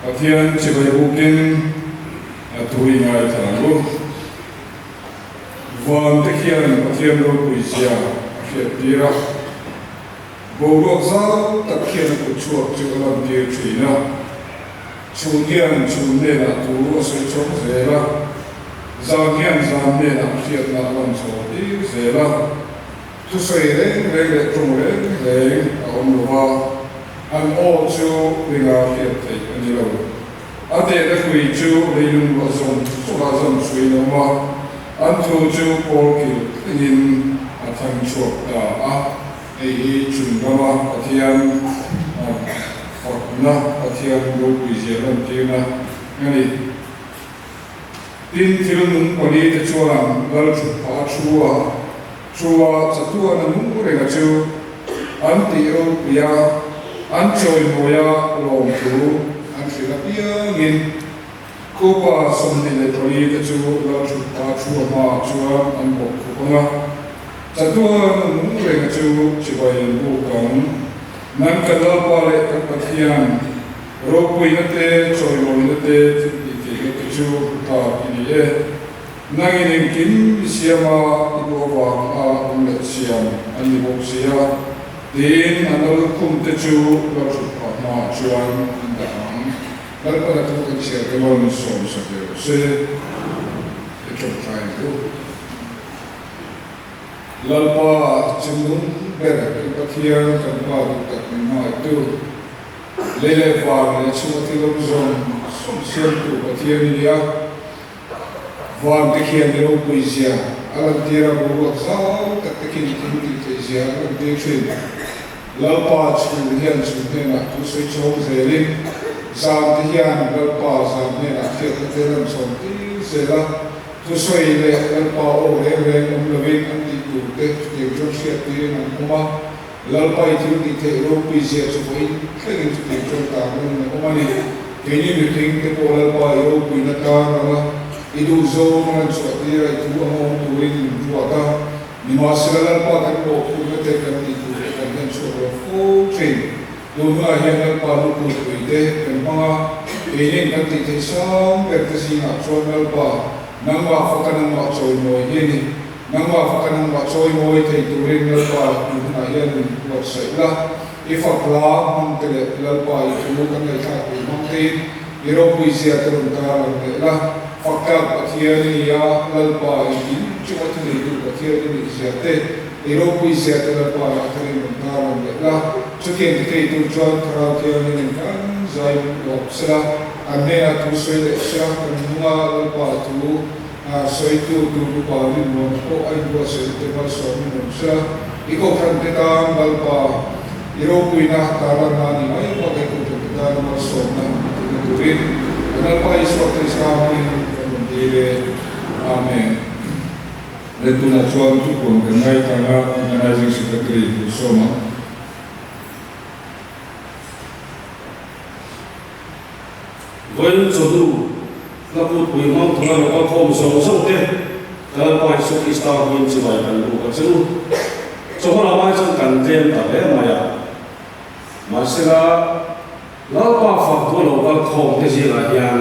Pathian chibai bukin a thu i ngaithla ang u. Van te khian Pathian ropui zia a hriat tir a, boruak zau tak khian a kut chhuak chu a lantir thin a. Chhun hian chhun hnenah thu a sawi chhawk zel a, zan hian zan hnenah hriatna a lan chhawk tir zel a. Thusawi reng reng leh tawng reng reng a awm lo va, an aw chu ringa hriat theih a ni lo. A tehna hrui chu leilung ruah zawng zawngah zawng chhuiin a awm a, an thu chu pawl kil thlengin a thang chhuak ta a. Hei hi chung rama Pathian fakna, Pathian ropuizia lantirna a ni. Tin, thil nung palite chuan lal thutphah a thu a, chu a chatuan a nung renga chu an tih ropui a, an chawimawi a lawmthu an hrilh apiangin Upa 24 te chu lal thutphah a thu a hmaah chuan an bawk khup ang a, chatuan a nung renga chu chibai an buk ang. Nang kan Lalpa leh kan Pathian, Ropuina te, chawimawina te, thil tih theihna te chu tlak i ni e. Nangin engkim i siam a, i duh avang a awm leh siam an ni bawk si a, tiin a nal khum te chu la thut phah hmaah chuan an dah ang. Lalpan a thu kan chhiar te rawn sawm sak ve rawh se, i tawngtai ang u. Lalpa, chimnung ber kan Pathian, kan Pa duh tak min hmangaihtu, lei leh van leh chhunga thil awm zawng zawng siamtu Pathian i ni a. Van te khian i ropui zia a lantir a, boruak zau tak te khian i thil tih theih zia a lantir thin. Lalpa chhun hian chhun hnenah thu sawi chhawng zelin, zan te hian Lalpa zan hnenah hriatna te lan chhawm tir zel a. Thusawi leh Lalpa aw reng reng awm lovin an tih tur te chutiang chuan hriat tirin an awm a, Lalpa i thil tih theih ropui zia chu vawiin thlengin chutiang chuan tan rawn a awm a ni. Keini mihring te pawh Lalpa i ropuina tan ranga i duhzawng a lan chhuah tir a, i thu anga awm turin min ruat a, nimahsela Lalpa kan mawhphurhna te kan tih tur te kan hlen chhuak lo fo thin. Tun hunah hian Lalpa lupui te kan hmang a, keinin kan tih theih sang ber te zingah chuan Lalpa, nangmah faka nangmah chawimawi hi a ni. Nangmah faka nangmah chawimawi thei turin Lalpa tun hunah hian min buatsaih la, i fak hla hmang te leh Lalpa i thu kan ngaihthlak pui hmang tein i ropui zia te rawn tar lang leh la. Fak tlak Pathian i ni a, Lalpa i tin chunga thuneitu Pathian i nih zia te, I ropui zia te Lalpa lah tharin rawn tar lang leh la, chutiang ti thei tur chuan Thlarau Thianghlim in kan zai uap sela, an hnenah thu sawi leh sela, kan hnunga Lalpa thu sawitu tur upa rinmuan pawh a inbuatsaihna te malsawmin awm sela, i kohhran te tan Lalpa i ropuina tar lanna a ni mai bak i kohhran te tan malsawmna a tihna turin kan Lalpa Isua Krista hmingin kan rawn dil e. Amen. Leh tunah chuan thupuan kan ngaithlang a, Organizing Secretary Pu Sawma. Vawiin chawhnu hla kutpui hmang thunga lo kal khawm zawng zawng te ka Lalpa Isua Krista hmingin chibai kan buk a che u. Chawhma lamah hi chuan kan tlem ta hle mai a, mahsela Lalpa fak duh lo kal khawm te zingah hian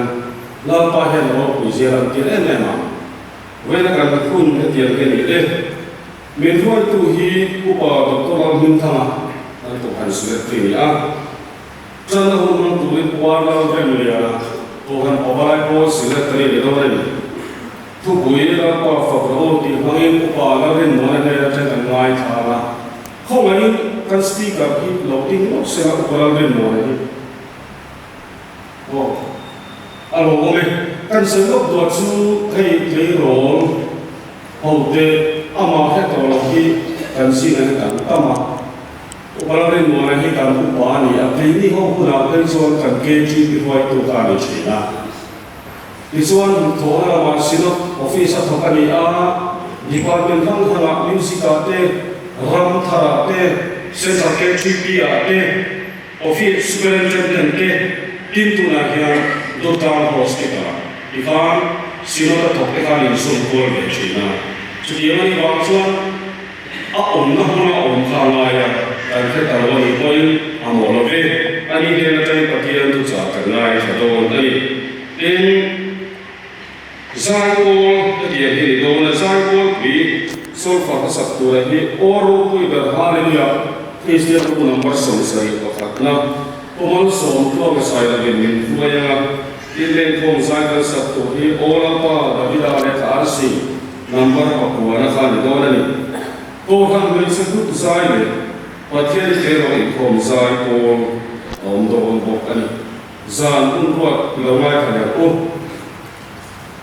Lalpa hian ropui zia lantir em em ang. Vawiina kan hun hetiang te ni e. Min hruaitu hi Upa Doctor Lalhmingthanga kan Kohhran Secretary ni a. Channa hun hmang turin Pu Arnold Remliana Kohhran Pavalai Pawl Secretary ni dawn a ni. Thupui Lalpa fak rawh u tih hmangin Upa Lalrinmuana hnen atang kan ngaithla ang a. Khawngaihin kan Speaker hi lo ding lawk sela Upa Lalrinmuana hi. Aw, a lo awm e. Kan sawi lawk duah chu hei tleirawl ho te amah hre tawh loh hi kan zingah hian kan tam a. Upa Lalrinmuana hi kan upa a ni a, keini ho hunah phei chuan kan KTP hruaitu kha a ni thin a. Tichuan thawhna lamah Synod Office a thawk a ni a, Department hrang hrangah Music ah te, Ram tharah te, Central KTP ah te, Office Superintendent te tin tunah hian Durtlang Hospital-ah tikhan Synod a thawk te khan insum kual ve thin a. Chutiang a nih vang chuan a awmna hmuna awm kha a ngai a, kan hre ta lo a nih pawhin a mawh lo ve. Ani hnen atangin Pathian thuchah kan ngai. ngaithla dawn a ni. Tin, Zaipawl hetiang hi ni dawn a, Zaipawl pui solfa hmasak tura hi aw ropui ber Hallelujah Kristian bu number 71 na Pu Malsawmtluanga Sailovin min hruai anga tin lengkhawm zai kan sak tur hi aw Lalpa Davida leh Tlarsi number pakuana kha ni dawn a ni. Kohhran hmeichhe hlut zai leh Pathian tleirawl inkhawm zai pawl a awm dawn bawk a ni. Zan hun ruat i lo ngaithla leh u.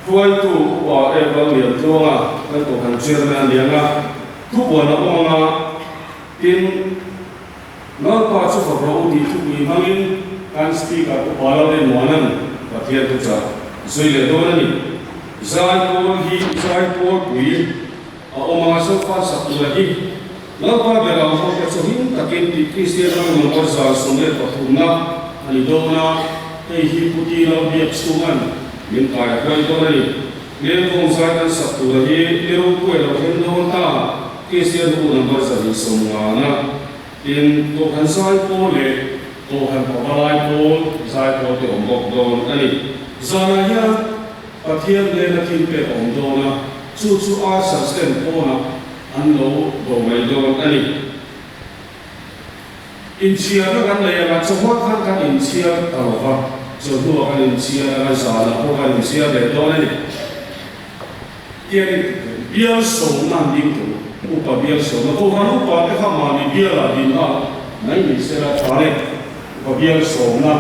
Hruaitu Upa Eval Liantluanga kan Kohhran Chairman a ni ang a, thubuan a awm ang a, tin, Lalpa chu fak rawh u tih thupui hmangin kan Speaker Upa Lalrinmuana'n Pathian thuchah zui leh dawn a ni. Zaipawl hi Zaipawlpui a awm a, Zofa sak tura hi Lalpa ber ang ho te chu him takin tih Kristian ram number 113 na a ni dawn a, hei hi Pu Ti Lalbiak chhunga'n min kai hruai dawn a ni. Lengkhawm zai kan sak tura hi ni ropui a lo thleng dawn ta, Kristian hu number 150 na. Tin, Kohhran zai pawl leh Kohhran pavalai pawl zai pawl te awm bawk dawn a ni. Zanah hian Pathian hnena thil pek a awm dawn a, chu chu Ushers ten pawnah an lo do mai dawn a ni. Inchhiarna kan nei anga chawhma khan kan inchhiar ta lo va, chawhnuah kan inchhiar anga zanah pawh kan inchhiar leh dawn a ni. Tiangin bial sawmna an ding tawh u, upa bial sawmna, Kohhran upa te kha mahni bialah din a mai ni sela tha le, upa bial sawmna.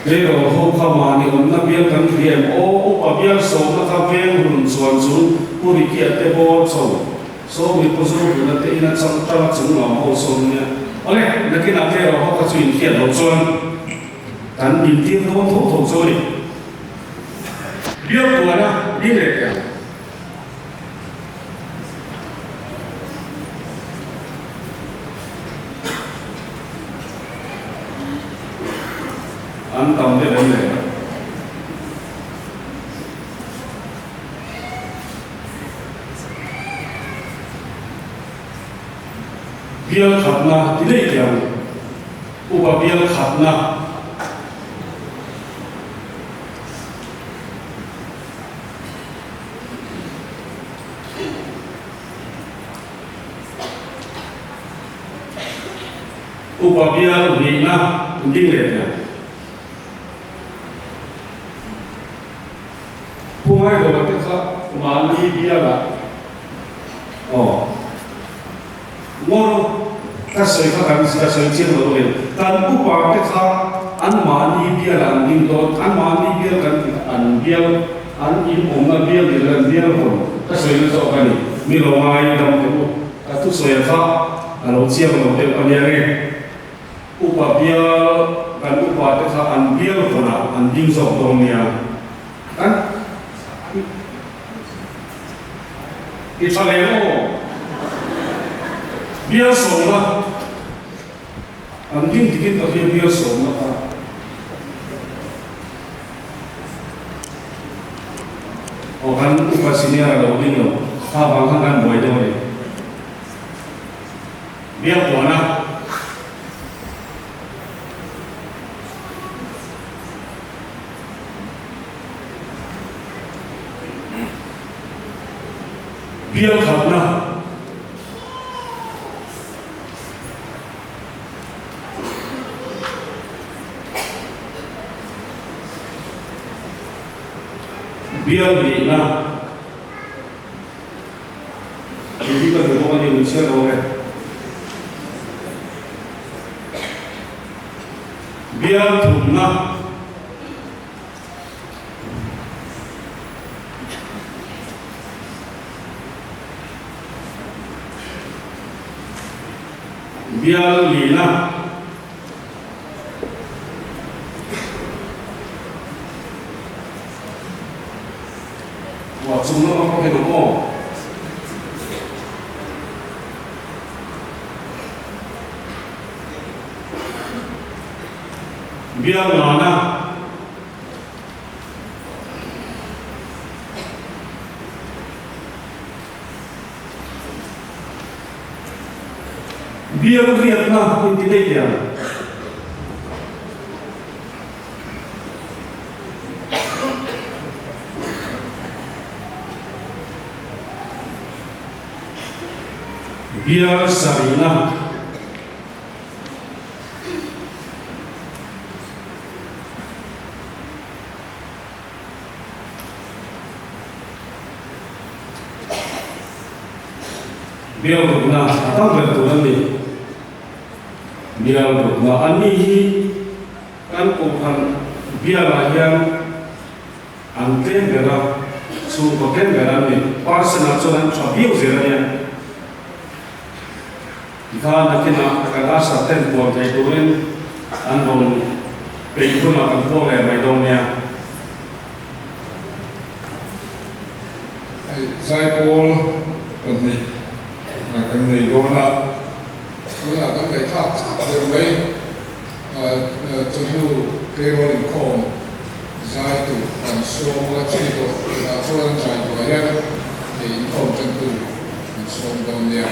Tleirawl ho kha mahni awmna bial kan hria em? Aw, upa bial sawmna kha veng hun chuan chung Pu Rikia te bawr chho Sawmi Pu Zohuna te ina chang tang a chung lam ho sawn nia. Awle, nakinah tleirawl ho kha chu inhriat loh chuan kan intir dawn tho tho chu a ni. Bial puana ding leh teh ang. An tam deuh em le? Bial khatna ti daih teh ang. Upa bial khatna. Upa bial nihna ding leh teh ang. Pu Ngaidawla te kha mahni bialah aw ngawr ka sawi kha kan ka sawi chiang lo bawk em. Kan upa te kha an mahni bialah an ding dawn, an mahni bial kan tih kha an bial an in awmna bial ni lo an bial hawn ka sawi na zawk a ni. Mi lo ngai dam teh u, ka thusawi kha a lo chiang lo deuh a nia nge. Upa bial kan upa te kha an bial hawnah an ding zawk dawn nia. Kan i tha leh aw. Bial sawmna an ding dikin ka hria bial sawmna kha. Aw kan upa senior a lo ding lo kha vang khan kan buai deuh a ni. Bial puana. Bial khatna. Bial hnihna. Tih hi ka duh bawk a ni, min chhiar lo e. Bial thumna. Bial lina. Wah chung lama pawh hian awm aw. Bial ngana. Bial riatna inti daih teh ang. Bial sarihna. Bial rukna a tam ber tur an ni. Bial rukna an ni hi kan Kohhran bialah hian an tlem ber a, chhungkaw tlem ber an ni. Parcel-ah chuan an tha viau zel a nia. Tikhan nakinah kan Asher ten puan thei turin an rawn peih hunah kan puak leh mai dawn nia. Hei Zaipawl pahnih kan nei dawn a, tunah kan ngaihthlak chak deuh mai chawhnu tleirawl inkhawm zai tur kan sawm a, chumi tawh tunah chuan zai turah hian hei inkhawm tantu kan sawm dawn nia.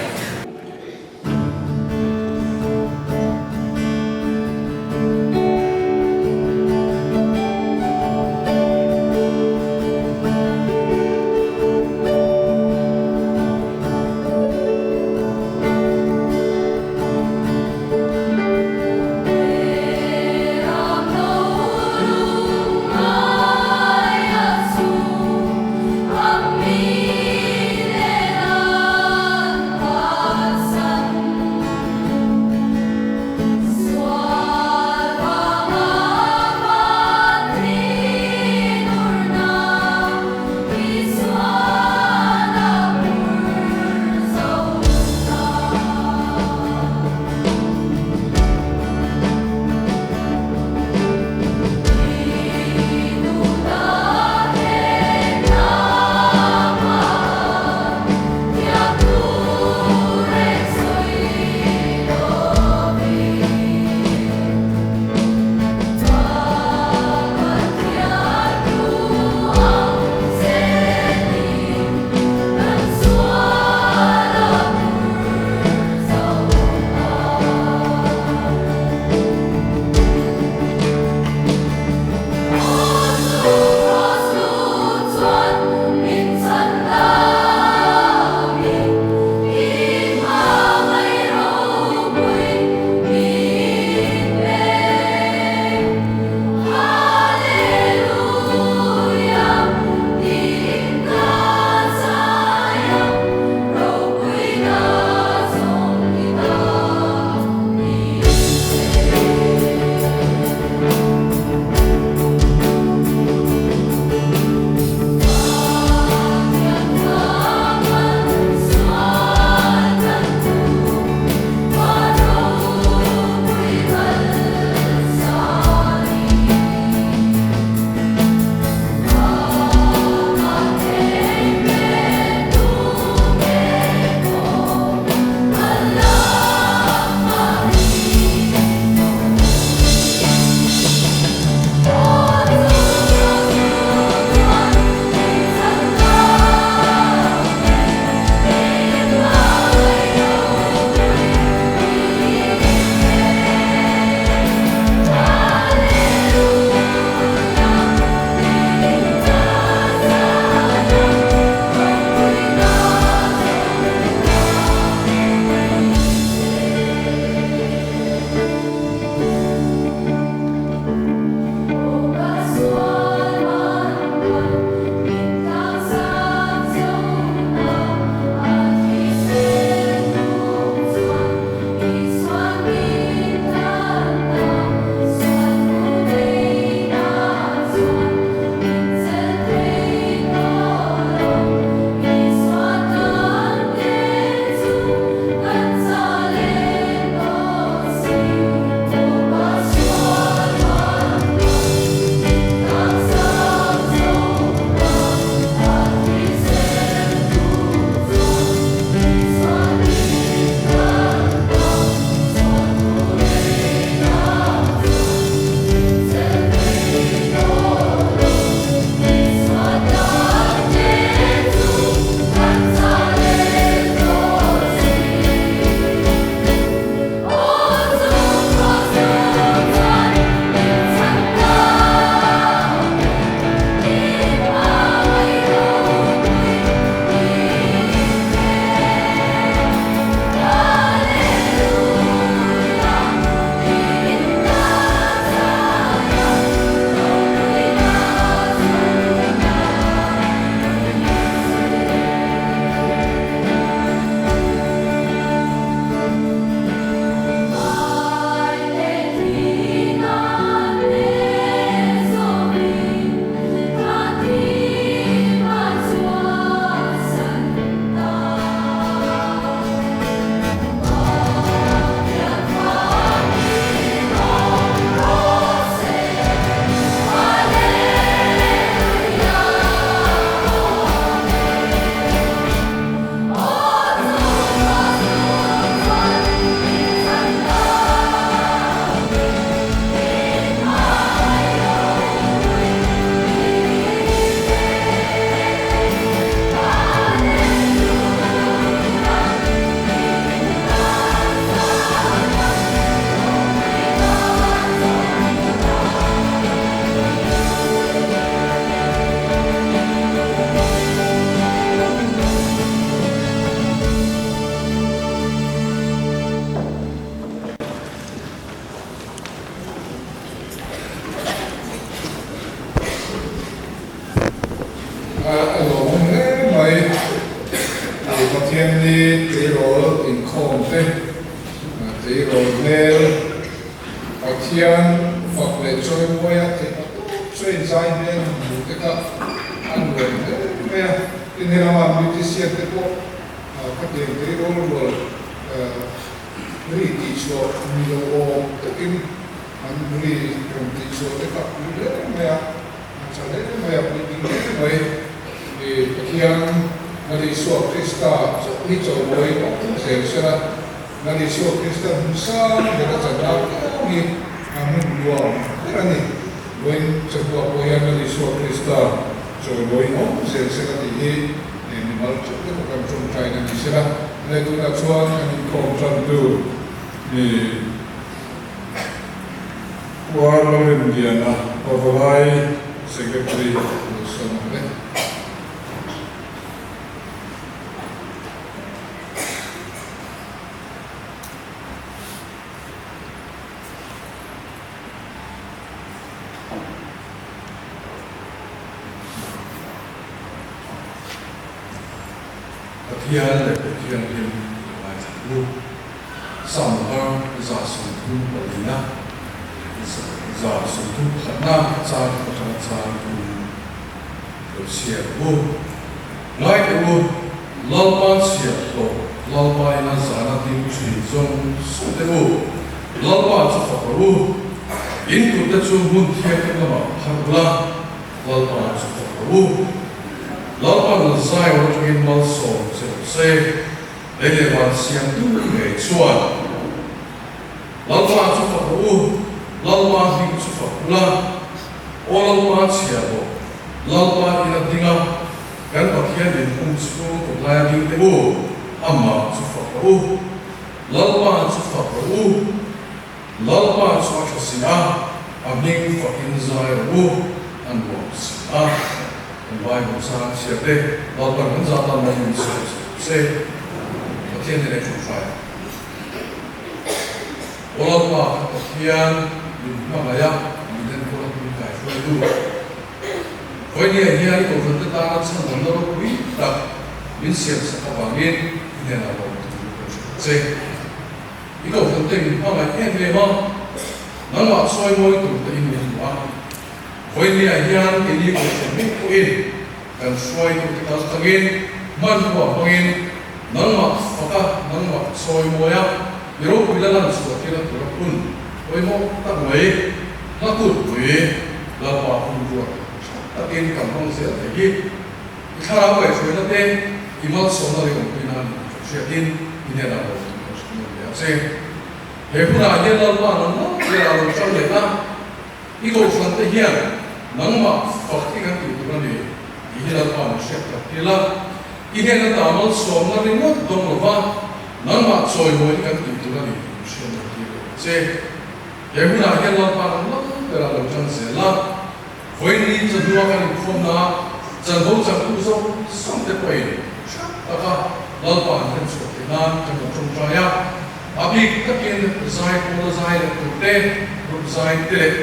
A lawmawm hle mai. Pathianni tleirawl inkhawm te, tleirawl hmel Pathian fak leh chawimawi a theih tak tawp chu a inzai hmel han hmuh te kha a nuam hle mai a. Tin, helama musician te pawh khatiang tleirawl rual ri tihchhuah ni lo awm takin an ri rawn tihchhuah te kha a pui hle mai a. A tha hle mai, a puitling hle mai. I Pathian Lal Isua Krista hi chawimawi awm zel sela, Lal Isua Krista hmun sang ber a chan lai piang hi a hmun nuam ber a ni. Vawiin chawhnuah pawh hian Lal Isua Krista chawimawi awm zel sela tih hi mimal theuh te pawh kan tawngtaina ni sela. Leh tunah chuan kan inkhawm tantu i. Puar Lalrinliana Pavalai Secretary Wilson ang le. Pathian leh Pathianhlim ka ngaithla u. Samthar 34 na 31 na chang atanga chang thum lo chhiar u. Ngai teh u, Lalpa chhiahhlawh, Lalpa ina zana ding thin zawng zawng teh u, Lalpa chu fak rawh u. In kutte chu hmun thianghlim lamah phar ula, Lalpa chu fak rawh u. Lalpa'n Zion atangin malsawm che rawh se. Lei leh van siamtu ngei chuan, Lalpa chu fak rawh u, Lalpa hming chu fak ula, Aw Lalpa chhia bawk, Lalpa ina ding a, kan Pathian inhung chhung kawtlaia ding te u, Amah chu fak rawh u, Lalpa chu fak rawh u, Lalpa chu a tha si a, a hming fakin zai rawh u, a nuam si a. Kan Bible chang chhiar te, Lalpan kan zah tan mai min sawi se, Pathian hi leh ṭawngṭai ang. Aw Lalpa, kan Pathian, min hmangaih a, min enkawl a, min kaihruaitu. Vawinia hian i kohhran te tana chhandamna ropui tak min siamsak avangin i hnenah lawmthu kan hrilh che. I kohhran te min hmangaih em em a, nangmah chawimawi tur te in min hmu a. Vawinia hian keini kohhran meuh pawhin kan hruaitute kal tlangin hmanrua hmangin nangmah faka, nangmah chawimawi a, i ropui la lan chhuah tirna tura hun pawimawh tak mai hla kutpui Lalpa hun ruat tha takin kan hmang zel thei hi i thlarau ngaihhruaina te, i malsawmna leh awmpuina a ni tih kan hriatin i hnenah lo tih kan hre nawn leh a che. He hunah hian Lalpa nangmah ber a lo ṭang leh a. I kohhran te hian nangmah fak hi kan tih tur a ni tih hi Lalpa min hriat tak tir a. I hnena ta malsawmna ringawt dawng lova nangmah chawimawi hi kan tih tur a ni tih min hriat tak tir lo che. He hunah hian Lalpa nangmah ber a lo ṭan zel a. Vawiini chawhnua kan inkhawmna ah chanvo changtu zawng zawng te pawhin hriat taka Lalpa an hlen chhuah theih nan kan lo ṭawngṭai a. A bik takin zai pawla zai leh tur te, group zai te leh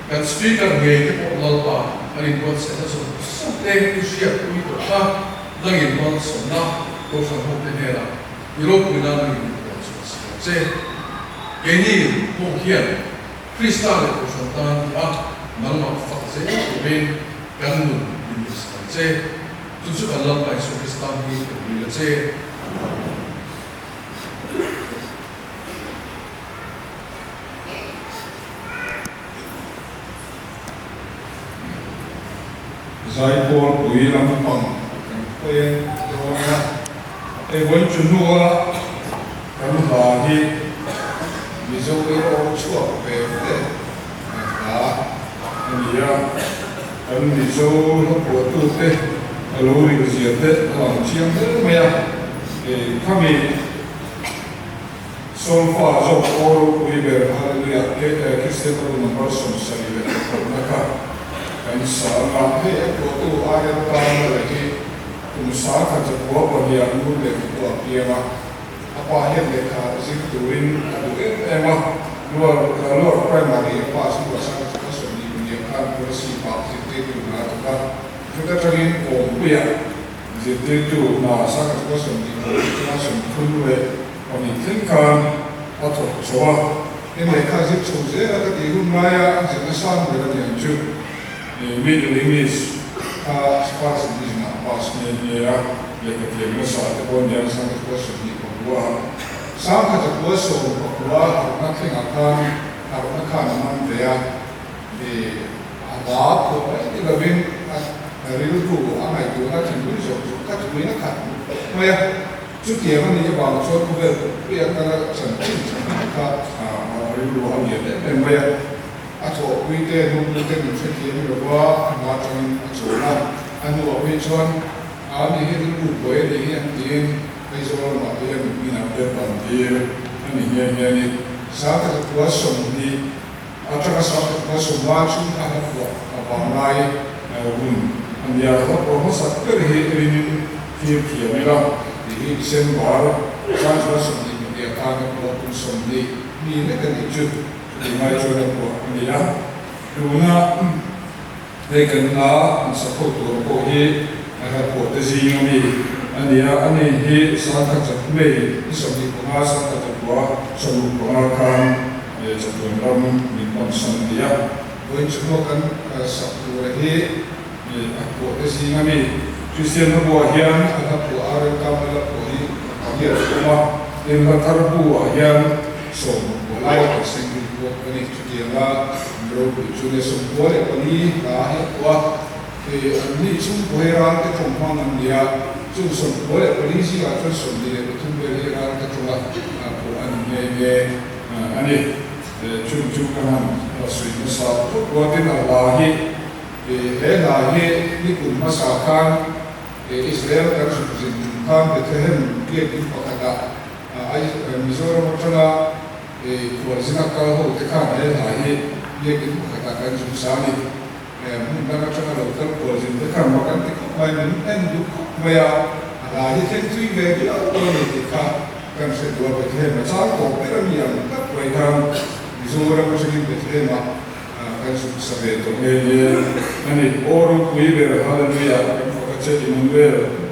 kan speaker ngei te pawh Lalpa an inbuatsaihna zawng zawng te i hriatpui tawh kha nangin malsawmna Kohhran ho te hnenah i ropui nan nangin i puan chhuah si ang che. Keini ho hian Krista leh Kohhran tan ti a nangmah fak zel turin kan nun min duhsak ang che. Chu chu kan Lalpa Isua Krista hmingin ka dil a che. Zaipawl pui lampang kan khawi dawn a, hei vawi chu hnua kan hla hi Mizo erawh chhuak ve ve hla a ni a, kan Mizo hlaphuahtute a lo rilzia te a lang chiang hle mai a. Khami Solfa zawk aw ropui ber Hallelujah Kristian Bible number 74 na kha kan sa ang a, hei a phuahtu Aryan Tana leh hi kum 1902 ah nu lehkhabu a piang a, a pa hian lehkha zir turin a duh em em a, Lower Primary a pass hnuah 1922 khan Kolasib ah zirtirtu hna a thawk a. Chuta tangin Kawmpuia zirtirtu hna Sangkhat 24 atanga 32 thleng khan a thawk chho a. Heng lehkha zir chho zel a ka tih hun laia a zirna sang ber a ni ang chu. Middle English kha First Division ah pass nghe nghe a, lehkha thiam nasa te pawh nia Sangkhat 24 Sangkhat 19 thlengah khan harhna khan a man ve a. A hla phuah mai ni lovin a rilru a ngaihtuahna thinlung zawk zawk kha thuin a khat mai a. Chutiang a nih avang chuan khawvel pui a kal a chanchin tha kha a rilru a lian em em mai a. A thawhpui te hnungpui te min hrethiam lova a hma atangin a chawl a. A hnuah phei chuan a ni hi rilru buai a nih hi an tiin Aizawl lamah te hian inah te ban tir a ni nghe nghe a ni. 1920. Atanga 1950 chhung a hla phuah a vang lai hun a nia. Hla phuah hmasak ber hi ringin thlir thiam ila tih hi December 1922 atan a phuah kum 20 mi lek a nih chu chutih ngai chuan a phuah a ni a. Tuna hei kan hla an sak ho tur pawh hi a hla phuah te zing a mi a ni a. Ani hi 1925 1965 khan He chatuan ram min pan san ti a. Vawiin chhunga kan sak tura hi a phuah te zing a mi. Kristian hla buah hian a hla phuah a remkam la phuah hi pariat a awm a. Tin hla thar buah hian 10 lai a kan seng rin bawk a ni. Chutianga ropui chu nia 94 hla hi a phuah a. An ni chhungkaw hi ral te tawng hmang an ni a. Chung 94 zingah chuan 23 vel hi ral te tawnga phuah a ni nghe nghe. A ni, chung chu ka han sawi hmasa phawt ruatin a hla hi, he hla hi nikum hmasa khan Israel kan zuk zin tum khan Bethlehem biakinn pakhatah Mizoram atanga khualzina kal ho te khan he hla hi biakinn pakhatah kan zuk sa a ni. Hmun dang atanga lo kal khualzin te khan mak an ti khawp mai, min en duh khawp mai a, a hla hi thleng tui ve viau dawn a ni tih kha Kan hre duh a, Bethlehem a chang tawp ber a mi ang tak mai khan Mizoram atangin Bethlehem ah kan zuk sa ve tawh nghe nghe a ni. Aw ropui ber Hallelujah kan fak a che Immanuel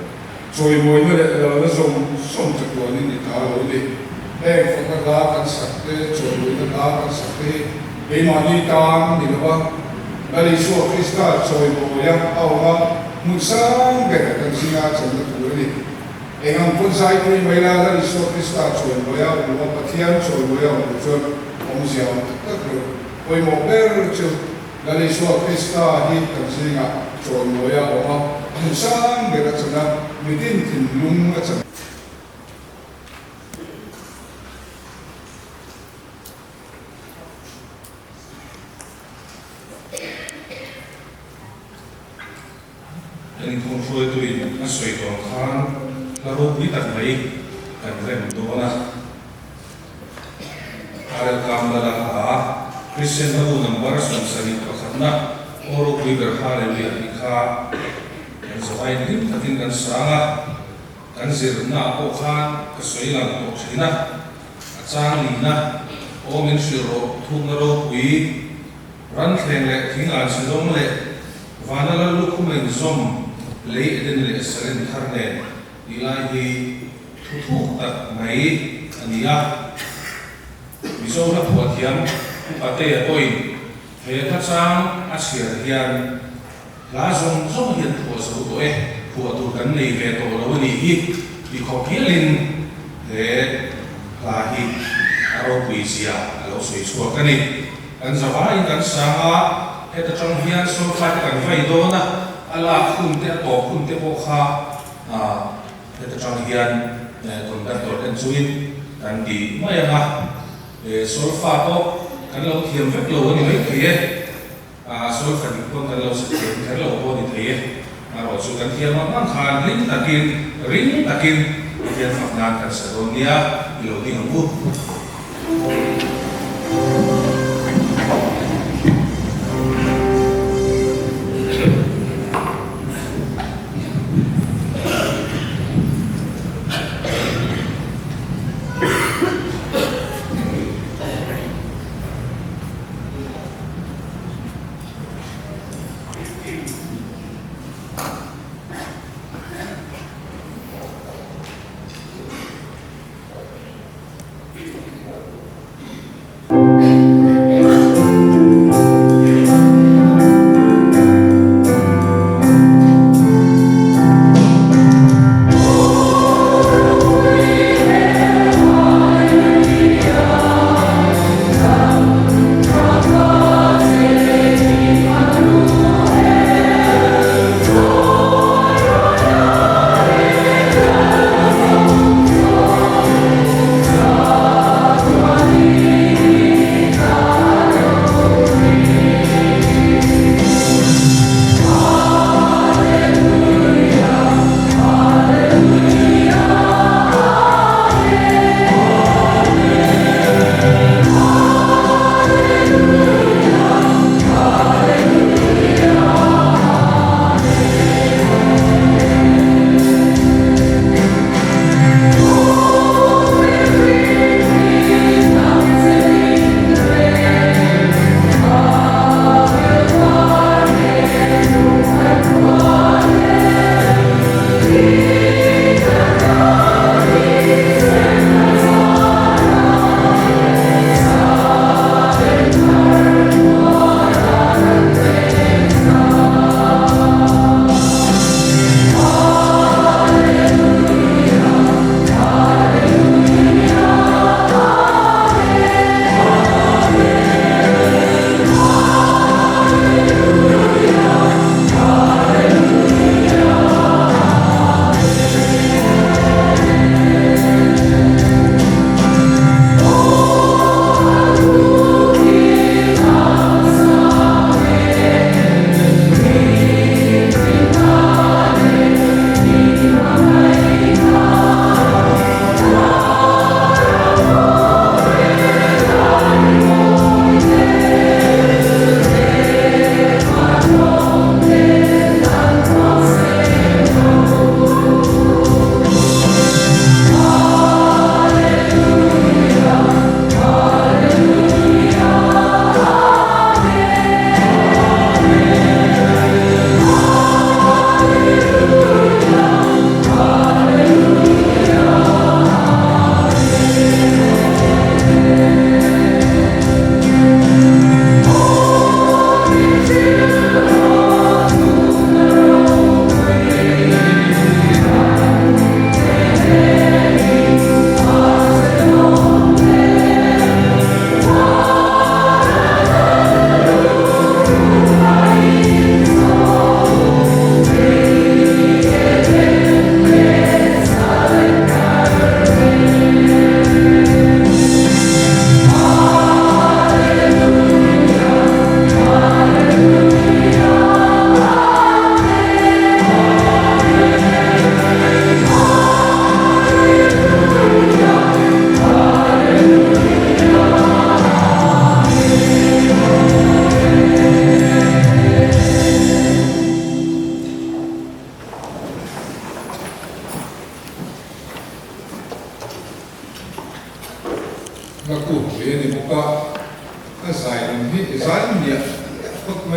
chawimawina leh lalna zawng zawng chatuanin i ta lo ni. Heng fakna hla kan sak te, chawimawina hla kan sak te hi keimahni tan ni lova Lal Isua Krista chawimawia a awm a, hmun sang ber kan zinga channa tur a ni. Eng ang pawn zaipui mai la, Lal Isua Krista chawimawi a awm lo a, Pathian chawimawi a awm lo chuan awmzia a awm tak tak lo. Pawimawh ber chu Lal Isua Krista hi kan zingah chawimawi a awm a, hmun sang ber a chan a, mitin thinlung a chan. Inkhawm hruaituin a sawi tawh ang khan hla ropui tak mai kan rem dawn a. RL Kamlala hla Kristian Hlabu number 71 na Aw ropui ber Hallelujah tih kha kan zavaiin hlim takin kan sang a, kan zirna pawh khan ka sawi lang tawh thin a, a chang nihna aw min hrilh rawh thukna ropui Ranthleng leh thing an chhe dawng leh vana lal lukhum a inzawm lei Eden leh Salem thar nen tih lai hi thu thuk tak mai a ni a. Mizo hla phuah thiam Pu Patea pawhin he hla chang a chhiar hian hla zawng zawng hian phuah zo tawh e, phuah tur kan nei ve tawh lo a nih hi ti khawp hialin he hla hi a ropui zia a lo sawi chhuak a ni. Kan zavaiin kan sang a, heta tang hian sawrkar te kan vai dawn a, a lak hun te a tawp hun te pawh kha heta tang hian conductor en chungin kan ti mai ang a, sawrfa pawh kan lo thiam vek lo a ni mai thei e, sawrfa dik pawn kan lo sa thiam kher lo pawh a ni thei e, erawh chu kan thiam ang ang khan hlim takin ring takin Pathian fak nan kan sa dawn nia i lo ding ang u.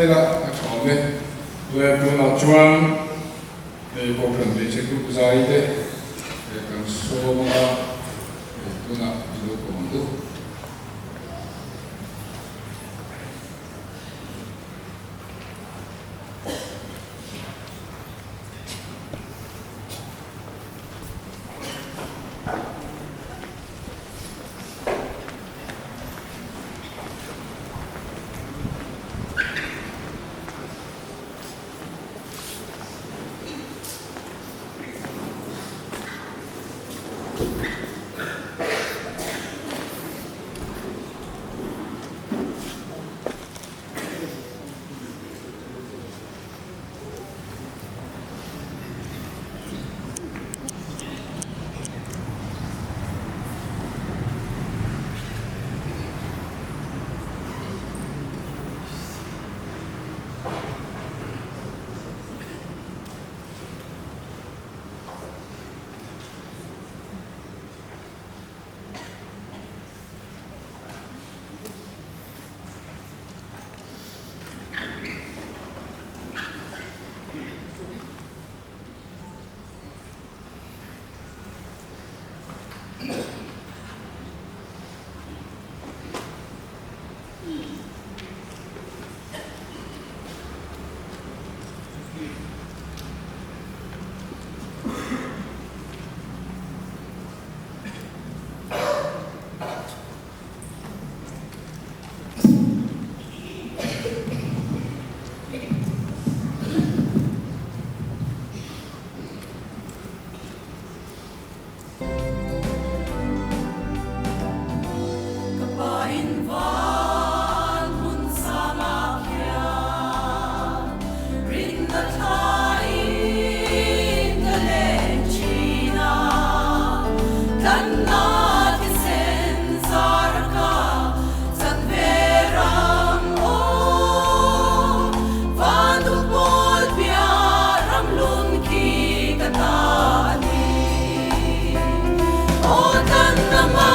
ila a tha awm e. Le tunah chuan hei Kohhran Hmeichhe Group zai te kan sawm anga hei tunah i lo kawm ang u. Ka pa in van hmun sangah khian rinna thlaiin ka leng thin a, tlanna thisen zar ka chan ve ram aw. Van duh pawl piah ram lun khi ka ta a ni. Aw tlanna ma,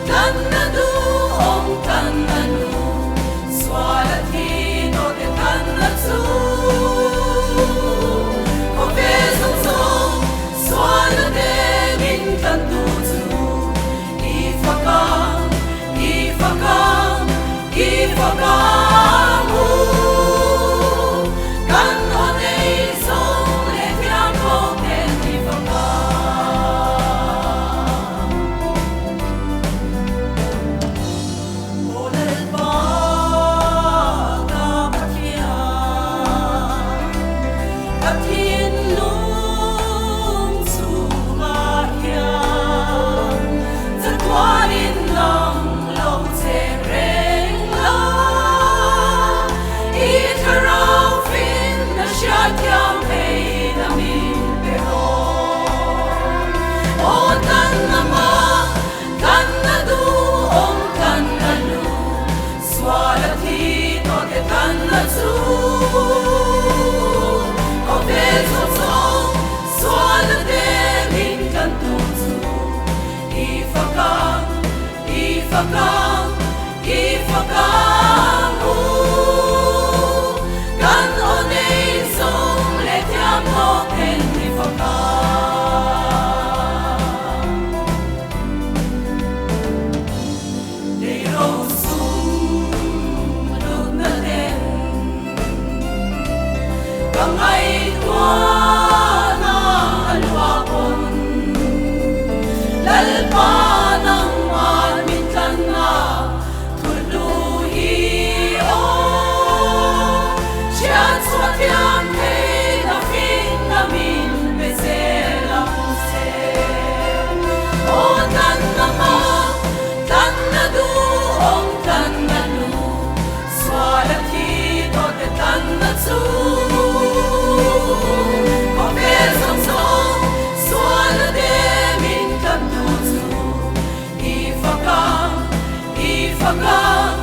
tlanna duhawm, tlanna nu, sual a thi tawh te tlanna chu. Khawvel zawng zawng sual a demin tlan tu chu i fak ang, i fak ang, i fak ang u. Kan aw nei zawng leh thiam bawk ten i fak ang. Aw Lalpa ka Pathian, ka thinlung chungah hian chatuanin nang lo cheng reng la, i thlarau finna hriatthiam theihna min pe rawh. Aw tlanna ma, tlanna duhawm, tlanna lu, sual a thi tawh te tlanna chu. Khawvel zawng zawng sual a demin tlan tur chu i fak ang, i fak ang, i fak ang u. Kan aw nei zawng leh thiam tawk ten i fak ang. Lei ro sum lutna ten ka ngaihtuahna a luah pawn Lalpa nangman min tlanna thulhlu hi aw hriat chhuah thiam theihna finna min pe zel ang che. Aw tlanna hma, tlanna duhawm, tlanna nu, sual a thi tawh te tlanna chu. Khawvel zawng zawng sual a demin tlan tu chu i fak ang, i fak ang,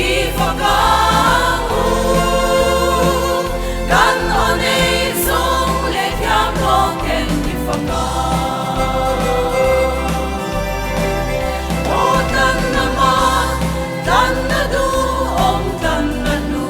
i fak ang u. Kan aw nei zawng leh thiam tawk ten i fak ang. Aw tlanna hma, tlanna duhawm, tlanna hlu,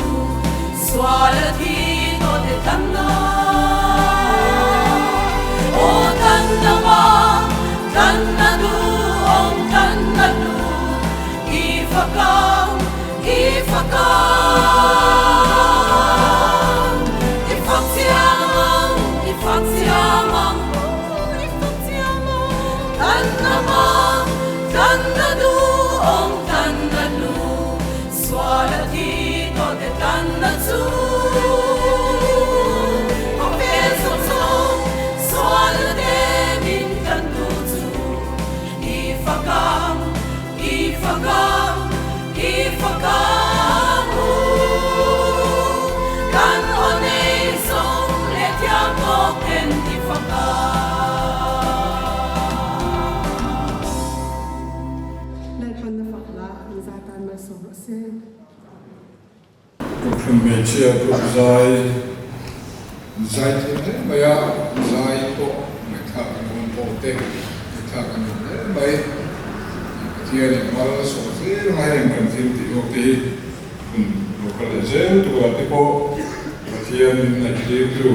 Hmeichhia group zai zai thiam hle mai a, zai pawh ngaihthlak a nuam pawh te ngaihthlak a nuam hle mai. Pathianin mal a sawh zel mai heng kan thil tih awk te hi hun lo kal leh zel turah te pawh Pathian min ngaihtirtu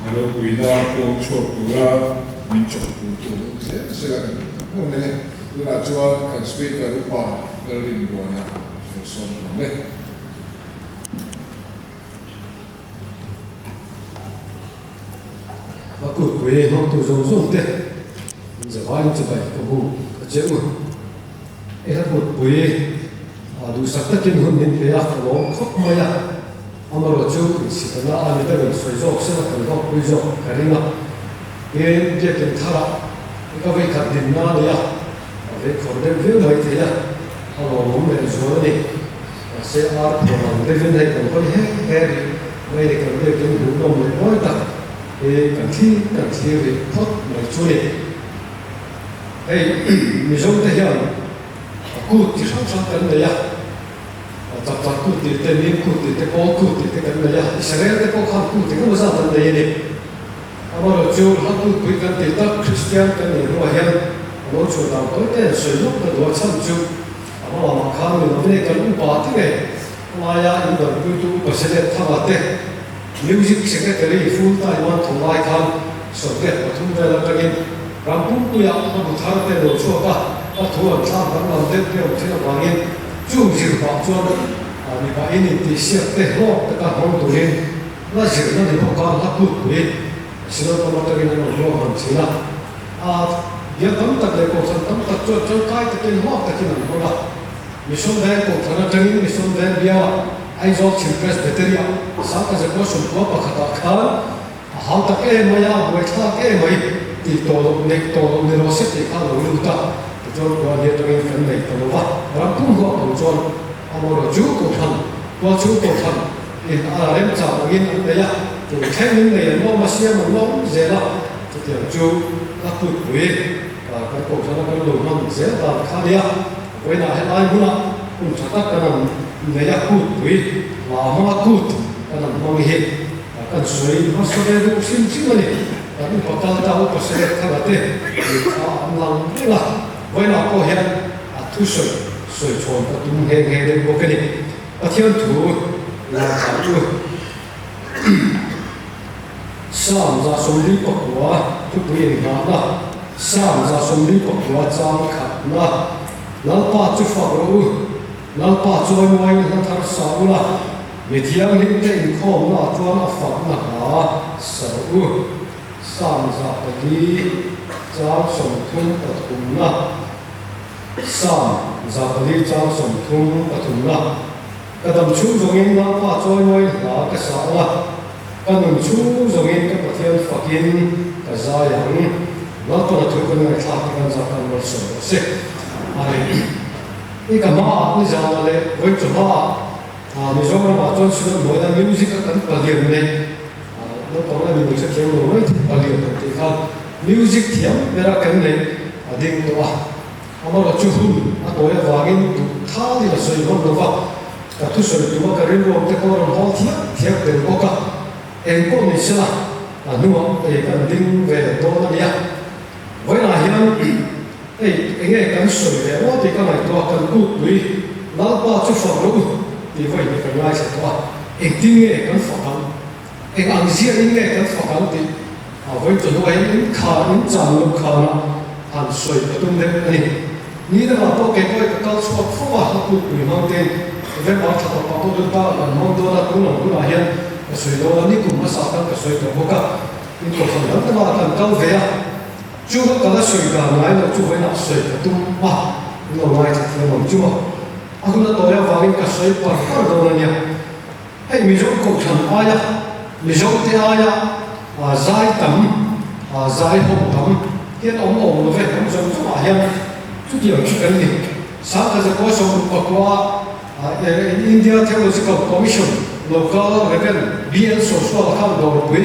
a ropuina pawng chhuak tura min chawktu tur zel zel a kan hmuh mai a ni. Tunah chuan kan Speaker upa Lalrinbuana sawi sawm hlawm e. A kutpui hmangtu zawng zawng te an zavaiin chibai ka bu a che u. I hla kutpui a duhsak takin hun min pe a, ka lawm khawp mai a. Amarawh chu insitana a ni deuhin sawi zawk sela kan hlawkpui zawk ka ring a. Tin, biakinn tharah i ka vei khat dinna a nei a, a vei khawr deuh viau mai thei a, a lawmawm leh zual a ni. Mahse ar phuan ang deuhin hei kan hawi he he rih mai ni kan biakinn hmuhnawm leh mawi tak hi kan thlir kan thlir rih phawt mai chu ni. Hei Mizo te hian a kut chi hrang hrang kan nei a, chak chak kut tih te, mim kut tih te, kawl kut tih te kan nei a, Israel te pawh khan kut engemaw zat an nei a ni. Amaherawhchu chu hla kutpui kan tih tak Kristian kan nih hnuah hian a lo chhuah dan tawi te an sawi lawk ka duh a chhan chu a hma lamah khan mi lovin kan upa te ngei laia in danpuitu upa Senate thanga te Music Secretary full time an thawh lai khan Sawrkep pathum vel atangin ram pumpuiah hla bu thar te lo chhuak a, a thu an thlak danglam deuh te awm thin avangin chung zir pah chuan mipa in intihsiak te hlawk taka hmang turin La zirna ni bawk a, hla kutpui Synod lam atangin an rawn ruak han thin a. A bial tam tak leh kohhran tam tak chuan tangkai takin hlawk takin an hmang a. Mission Veng kohhran atangin Mission Veng biala Aizawl Chhim Presbytery-ah Sangkazakua sawmkua pakhatah khan a hau tak em mai a, a buaithlak em mai tih tawh loh, neih tawh loh ni rawh se tih kha a lo lut a. Tichuan kual hi atangin kan nei ta lo va, ram pum huap ang chuan amaherawh chu kohhran, tualchhung kohhran, In a remchang angin an nei a, tun thlengin nei an lawm a, siam an lawm zel a, chutiang chu a kutpui kan kohhrana kan lo hman zel dan kha nia. Vawiinah helai hmunah hun tha tak kan han nei a, kutpui hla hmanga kut kan han hmang hi kan sawi hmasa ve duh hrim hrim a ni. Kan upa kal ta upa Select Thanga te lehkha an lang reng a, vawiinah pawh hian a thusawi sawi chhawn ka tum nghe nghe deuh bawk a ni. Pathian thu ngaithla chu Psalm 149 thupui inngahna, Psalm 149 chang khatna, Lalpa chu fak rawh u, Lalpa chawimawiin hla thar sa ula, mi thianghlimte inkhawmnaah chuan a fakna hla sa rawh u. Psalm 4 chang 33na. Psalm 4 chang 33 na, Ka dam chhung zawngin Lalpa chawimawi hla ka sa ang a, ka nun chhung zawngin ka Pathian fakin ka zai ang. Lalpan a thu kan ngaihthlak te kan zah kan malsawm rawh se. Amen. I ka hmaah nizanah leh vawi chawhmaah Mizoramah chuan Synod hnuaia music a kan palian nei naupang la min hrethiam lo mai thei palian han tih khan music thiam bera kan neih a ding tawh a, amaherawh chu hun a tawi avangin duh thalin a sawi hman lo va, ka thusawi tuma ka rilruam te pawh a rawn hawl thiam thiam tel bawk a, eng pawh ni sela a hnuah ei kan ding ve dawn a nia. Vawiinah hian hei enge kan sawi ve aw tih ka ngaihtuah a, kan kutpui Lalpa chu fak rawh u tih vawiin hi kan ngaithla tawh a, engtin nge kan fak ang? Eng ang ziahin nge kan fak ang tih a vawi chu hnuaiin in khan in chan loh khanah han sawi ka tum deuh a ni. Ni dangah pawh kei pawh i ka kal chhuak fo a, a kutpui hmang tein November thla tawpah pawh dun ta kan hmang dawn a, tun ang hunah hian ka sawi dawn a, ni kum hmasa khan ka sawi tawh bawk a, in kohhran dang dangah kan kal ve a, chu ka kal a sawi dan ngai loh chu vawiinah sawi ka tum a, in lo ngaithla thiam ang chu a, a hun a tawi avangin ka sawi par par dawn a nia. Hei Mizo kohhran aia, Mizote aia zai tam, zai ho tam hian awm awm lo ve, hnam zawng zawngah hian chutiang chu kan ni. Sangkhaza 69 India Theological Commission Local Rev. BL Sosuala khan dawrpui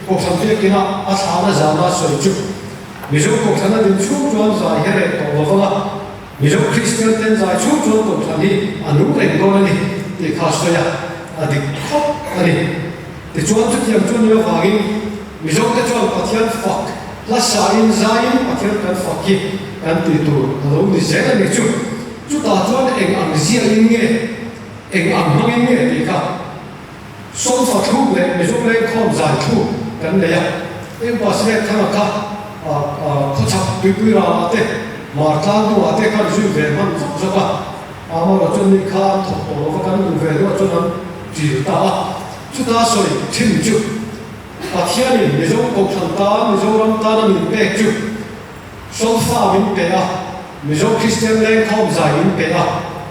kohhran biakina a thlana zana sawi chu Mizo kohhran a din chhung chuan zai hi reh tawh lo vang a, Mizo Kristian ten zai chhung chuan kohhran hi a nung reng dawn a ni tih kha a sawi a, a dik khawp a ni. Tichuan chutiang chu ni avangin Mizote chuan Pathian fak hla sain zaiin Pathian kan fak hi kan tih tur a lo ni zel a ni chu. Chutah chuan eng ang ziahin nge, eng ang hmangin nge tih kha Solfa thluk leh Mizo lengkhawm zai thluk kan nei a. Eng Pastor Thanga kha khawchhak tuipui ralah te, Mar tlang hnuah te khan zui ve hman zawk zawk a. Amaherawh chuan ni kha an thawk tawh lova kan duh ve hnuah chuan an ṭil ta a. Chuta sawi thin chu Pathianin Mizo Kohhran tan, Mizoram tana min pek chu Solfa min pe a, Mizo Kristian lengkhawm zai min pe a.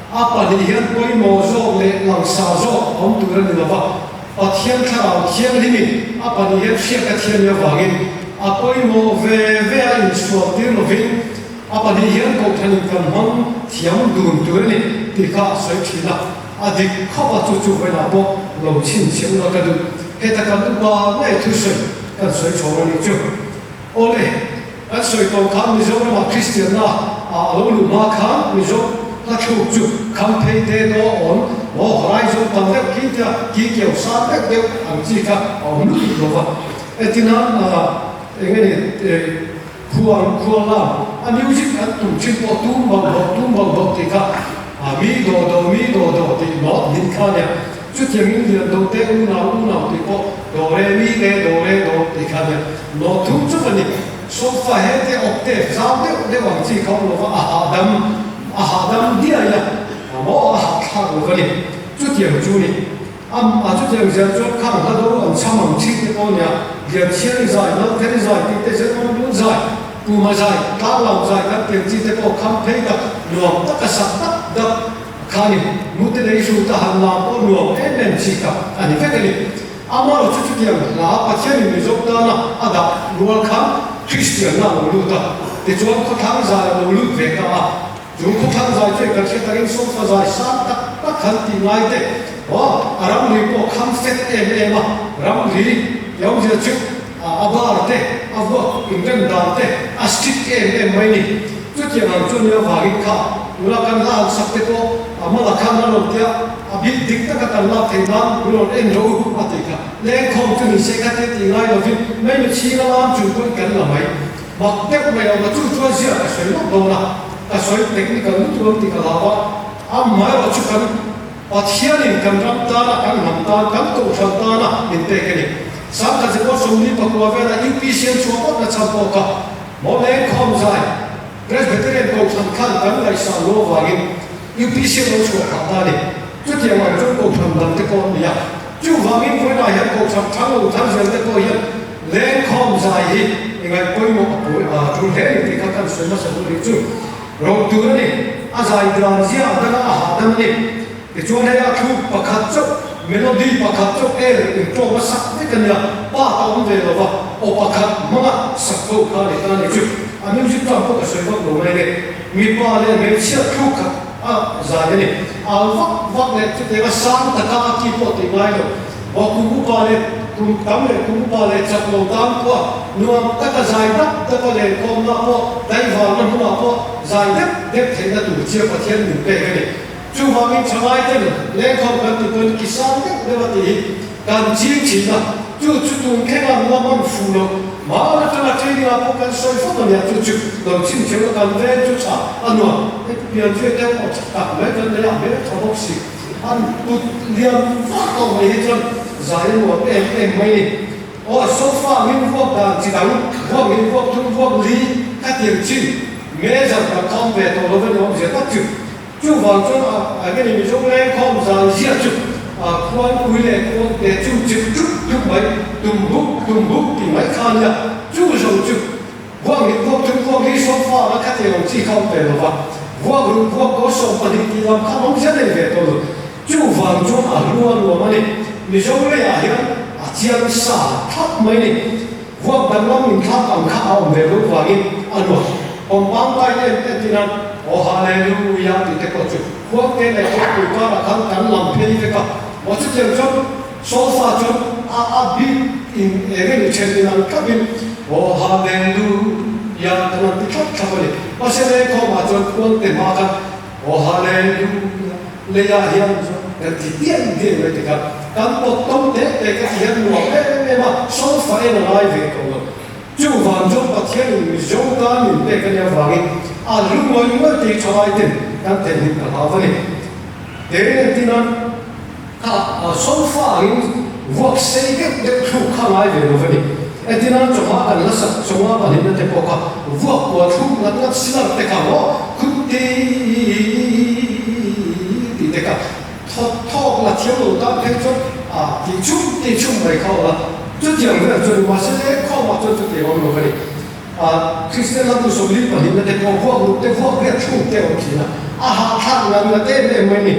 A pahnih hian pawimawh zawk leh langsar zawk awm tur a ni lova, Pathian thlarau thianghlimin a pahnih hian hriat a thian avangin a pawimawh ve ve a insual tir lovin a pahnih hian Kohhranin kan hmang thiam dun tur a ni tih kha a sawi thin a. A dik khawp a, chu chu vawilah pawh lo chhinchhiah ula ka duh. Heta kan upa ngei thusawi kan sawi chhawng a nih chu. Awle, kan sawi tawh khan Mizoramah Kristianna a lo luh hma khan Mizo hla thluk chu kham phei te daw awn maw horizon tam deuh khi tia ki keu san deuh deuh ang chi kha a awm lutuk lo va. Entina eng nge ni khual khual lam a music an tum thin pawh tum bauh bauh tum bauh bauh tih kha mi daw daw mi daw daw tih nawt hmin kha nia. Chutiangin lian do te unau unau tih pawh do re mi te do re do tih kha nia nawt thum chauh a ni. Sofa he te octave zau deuh deuh ang chi kha awm lova a hahdam a hahdam diai a maw a hahthlak lo a ni. Chutiang chu ni am a chutiang zel chuan khang hla do an chham ang chi te pawh nia lian chhiar i zai nal kher i zai tih te zel awm dun zai puma zai tlanglam zai kan tiang chi te pawh kham phei tak nuam taka sak dap dap Khani mute lei hrut a han lam pawh nuam em em chi kha a ni vek a ni. Amaherawh chu chutiang hla Pathianin Mizo tana a dah rual khan Kristianna a lo lut a, tichuan khawthlang zai a lo lut ve ta a. Chu khawthlang zai chu kan hre takin sofa zai sang tak tak han tih ngai te aw a ramri pawh kham fet em em a, ramri ti awmzia chu a bar te a vuak inrem dan te a strict em em mai ni. Chutiang ang chu nia vangin kha nula kan la an sak te pawh a mala khan a rawn tia a bik dik taka kan lak theih nan min rawn en rawh u a tih kha. Lengkhawm chu ni se kha te tih ngai lovin mai mi chhing a lam chung pawhin kan la mai. Mak deuh mai awm a chu chuan ziah ka sawi lawk dawn a, ka sawi technical lutuk ang tih ka hlau a, amaherawh chu kan Pathianin kan ram tana, kan hnam tan, kan kohhran tana min pek a ni. Sangkhat zepawh 49 vela UPC an chhuah ngawt na chhan pawh kha Maw lengkhawm zai Presbyterian kohhran khan kan ngaihsan lo avangin UPC an lo chhuah phah ta a ni. Chutiang ang chuan kohhran dang te pawh an ni a. Chuvangin vawiinah hian kohhran thang lo thar zel te pawh hian lengkhawm zai hi i ngaih pawimawh a pawi a tul hle a ni tih kha kan sawi hmasa duh rih chu. Ro tur a ni. A zai dan zia a dang a, a hahdam a ni. Tichuan hei a thluk pakhat chauh, melody pakhat chauh el intawm a sak vek a nia, part a awm ve lo va, aw pakhat hmanga sak ho kha a ni ta a ni chu. A music term pawh ka sawi vak lo mai le. Mipa leh hmeichhia thluk khat a zai a ni. Al vak vak leh chutianga sang taka a ki pawh tih ngai lo. Aw kum upa leh kum tam leh kum upa leh chak lo tan pawh nuam taka zai dap dap a lenkhawmna pawh daivalna hmunah pawh zai dep dep theihna tur chia Pathian min pek a ni. Chuvangin thalai ten lenkhawm kan ti pawhin ki sang deuh deuh a tih hi kan ching thin a, chu chu tun thleng an la man fu lo. Mahni atanga training ah pawh kan sawi fawk a nia, chu chu lo chim theuh a kan veng chu tha a nuam. Hei pu pian zui deuh aw tha tak mai kan nei a, hmel tha bawk si. An kut lian vak tawh mai hi chuan zai a nuam em em mai ni. Aw sofa min vuak dan chi dang, vuak min vuak thum vuak li ka tir chin measure kan khawm ve tawh lo va ni awmzia tak chu. Chuvang chuan a enge ni Mizo lengkhawm zai ziah chu a khuan pui leh khuan te chu chip tuk tuk mai, tum buk tum buk tih mai kha a nia. Chu zo chu vuak min vuak thum vuak hi sofa la kha tiang ang chi kha awm ve lo va, vuak ruk vuak kaw 12 tih lam kha awm zia nei ve tawh lo. Chuvang chuan a hlu a nuam a ni. Mizo leiah hian a chiang sa thlap mai ni. Vuak danglam min thlak ang kha a awm ve loh vangin a nuam. Pawmpang kai em em tin a, Aw Hallelujah tih te pawh chu khuang te leh kawngpui karah khan kan lam phei vek a. Maw chutiang chuan solfa chuan a a bik in eng emaw then in ang tlapin Aw Hallelujah kan han ti thlap thlap a ni. Mahse lengkhawmah chuan khuang te hma khan Aw Hallelujah leiah hian kan ti diai diai mai ti kha. Kan pawt tawm teh teh ka ti hian nuam em em a, solfa en a ngai ve tawh lo. Chuvang chuan Pathianin Mizo tan min pek a nih avangin a hlu ngawih ngawih tih tha lai ten kan theihnghilh ka hlau a ni. He entirnan kha solfa angin vuak sei deuh deuh thluk kha ngai ve lo va ni. Entirnan chawhma kan la sak chawhma pahnihna te pawh kha vuak kua thluk ngat ngat silar te kha maw khutti tih te kha Thawk thawk la thiam lo tan phei chuan a tih chum tih chum mai kha awm a, chutiang vel chuan mahse lengkhawmah chuan chutiang awm lo a ni. A Kristian hla tu 42 na te pawh vuak ruk te vuak riat thluk te a awm thin a, a hahthlak ngat ngat em em mai ni.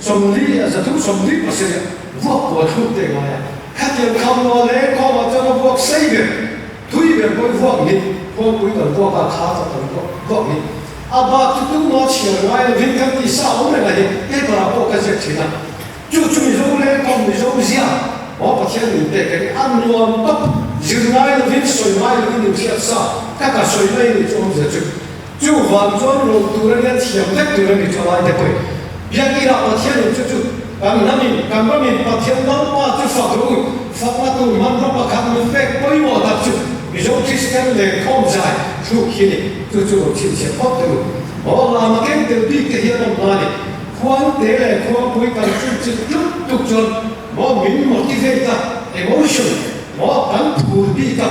40 a 327 vuak kual thluk te a ngai a, khatiang kham lo a lengkhawmah chuan a vuak sei ber thui ber pawhin vuak ni, khuangpui kan vuak a kha tak kan vuak vuak ni. A bak chu tuma chhiar ngai lovin kan tih sa awm reng a hi paper ah pawh ka ziak thin a, chu chu Mizo lengkawm Mizo zia maw Pathian min pek a ni, a nuam tawp, zir ngai lovin sawi ngai lovin in hriat sa ka ka sawi mai ni chu awmzia chu chuvang chuan ro tur a nia thiam vek tur a ni tha lai te pawhin Biakinn ah Pathian in chu chu kan hnam in kan ram in Pathian Lalpa chu fak rawh u, fakna tur hmanraw pakhat min pek pawimawh tak chu Mizo Kristian lengkhawm zai thluk hi ni. Chu chu lo chhinchhiah phawt teh u. Aw lama keng tel bik te hian awm hna ni. Khuang te leh khuangpui kan chum chilh tluk tluk chuan maw min motivate a, emotion maw kan phur bik a,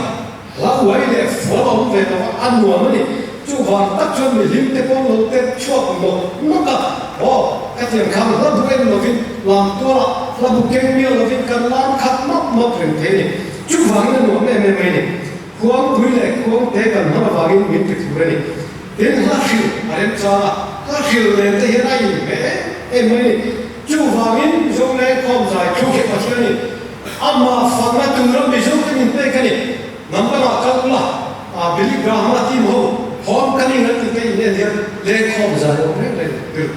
hla uai leh fual a awm ve lo a, a nuam a ni. Chuvang tak chuan mi hlim te pawh lo tet chhuak nawk nawk a, aw ka tiang khan hla bu en lovin lam tualah hla bu keng miah lovin kan lam khat map map reng thei a ni. Chuvangin a nuam em em mai a ni. Khuangpui leh khuangte kan hman avangin min ti thur a ni. Tin, hla hril a remchang a, hla hril nen te hian a inhmeh em em mai a ni. Chuvangin Mizo lengkhawm zai thluk hi Pathianin amah fakna tura Mizo te min pek a ni. Hnam dangah kal ula, Billy Graham-a team ho homecoming an tih te in en hian lengkhawm zai awm reng reng tir.